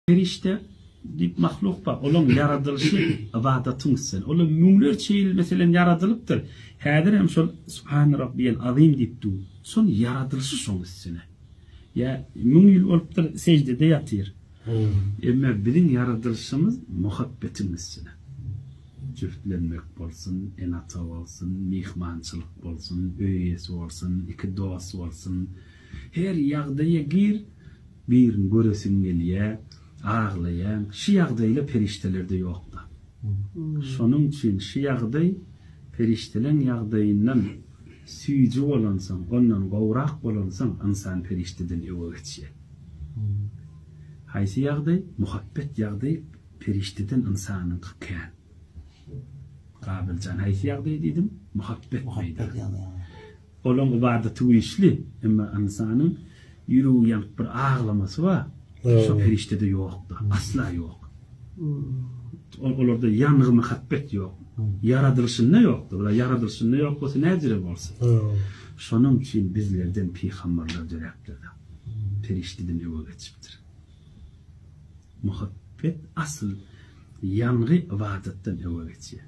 Perişde diýip mahluk bar. Olaň ýaradylyşy ybadatyň üstüne. Olar müňlerçe ýyl meselem ýaradylypdyr. Häzir hem şol Subhane Rabbiyel Azim diýip dur. Şol ýaradylyşy şoň üstüne. Ýa müň ýyl bolupdyr seždede ýatyr. Emma biziň ýaradylyşymyz muhabbetiň üstüne. Jübtlenmek bolsun, ene-ata bolsun, myhmançylyk bolsun, öý eýesi bolsun, iki dost bolsun. Her ýagdaýa gir, Birini göresiň gelýä, aglaýaň. Şy ýagdaýla perişdelerde ýokda. Şonuň üçin şy ýagdaý perişdeleň ýagdaýyndan süýji bolansoň, ondan gowrak bolansoň ynsan perişdeden öňe geçýä. Haýsy ýagdaý? Muhabbet ýagdaýy perişdeden ynsanyňky kän. Gabyl jan haýsy ýagdaý diýdim? Muhabbet meýdany. Olaň ybadaty güýçli, emma ynsanyň ýüregi ýanyp bir aglamasy bar, şo perişdede ýokda, asla ýok. Olarda ýangy muhabbet ýok. Ýaradylyşynda ýokda, bular ýaradylyşynda ýok bolsa näjire bolsun. Şonuň üçin bizlerden pygamberler döräpdir-de, perişdeden öňe geçipdir. Muhabbet asyl ýangy ybadatdan öňe geçýär.